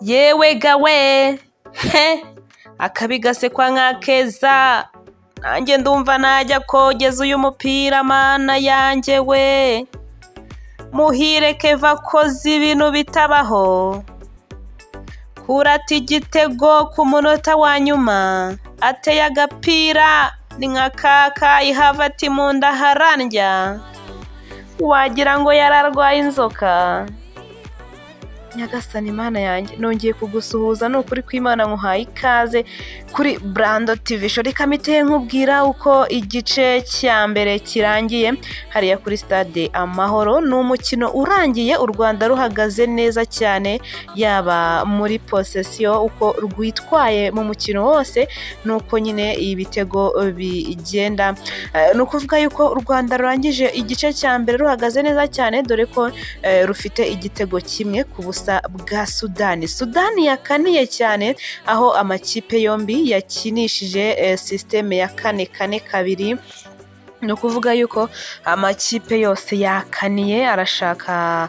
Yewe gawe he, akabi gasekwa nk'akeza. Nanjye ndumva najya kogeza uyu mupira. Mana yanjye we, Muhire Kevin akoze ibintu bitabaho, kurata igitego ku munota wa nyuma, ateye agapira ni nka ka ihava ati mu nda harandya, wagira ngo yararwaye inzoka. Nyagasani Mana yanjye, nongeye kugusuhuza. Ni ukuri kw'Imana, nkuhaye ikaze kuri Brando TV Show. Reka mpite nkubwira uko igice cya mbere kirangiye hariya kuri Stade Amahoro. Ni umukino urangiye u Rwanda ruhagaze neza cyane, yaba muri possession, uko rwitwaye mu mukino wose, nuko nyine ibitego bigenda. Ni ukuvuga yuko u Rwanda rurangije igice cya mbere ruhagaze neza cyane, dore ko rufite igitego 1-0 bwa Sudani. Sudani yakaniye cyane, aho amakipe yombi yakinishije système ya 4-4-2. Ni ukuvuga yuko amakipe yose yakaniye, arashaka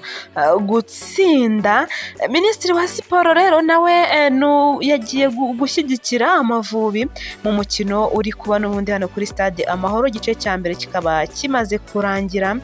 gutsinda. Minisitiri wa Siporo rero nawe yagiye gushyigikira Amavubi mu mukino uri kuba n'ubundi hano kuri Stade Amahoro, igice cya mbere kikaba kimaze kurangira.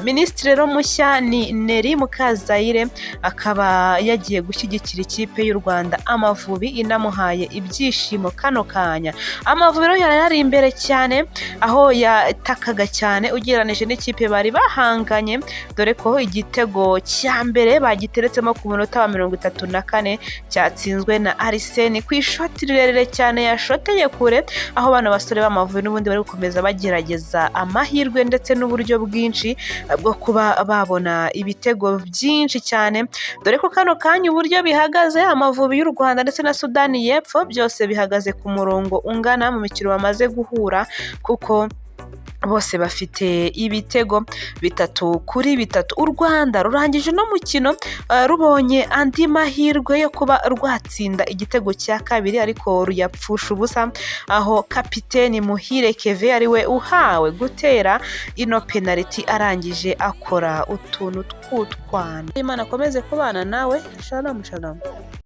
Minisitiri rero mushya ni Nelly Mukazayire, akaba yagiye gushyigikira ikipe y'u Rwanda Amavubi, inamuhaye ibyishimo kano kanya. Amavubi rero yari ari imbere cyane, aho yatakaga cyane ugereranije n'ikipe bari bahanganye, dore ko igitego cya mbere bagiteretsemo ku munota wa 34, cyatsinzwe na Arsene ku ishoti rirerire cyane yashoteye kure, aho bano basore b'Amavubi n'ubundi bari gukomeza bagerageza amahirwe ndetse n'uburyo bwinshi bwo kuba babona ibitego byinshi cyane, dore ko kano kanya uburyo bihagaze, Amavubi y'u Rwanda ndetse na Sudani y'Epfo byose bihagaze ku murongo ungana mu mikino bamaze guhura, kuko bose bafite ibitego 3-3. U Rwanda rurangije uno mukino rubonye andi mahirwe yo kuba rwatsinda igitego cya kabiri, ariko ruyapfusha ubusa, aho kapiteni Muhire Kevin ariwe uhawe gutera ino penaliti, arangije akora utuntu tw'utwana. Imana akomeze kubana nawe. Shalom shalom.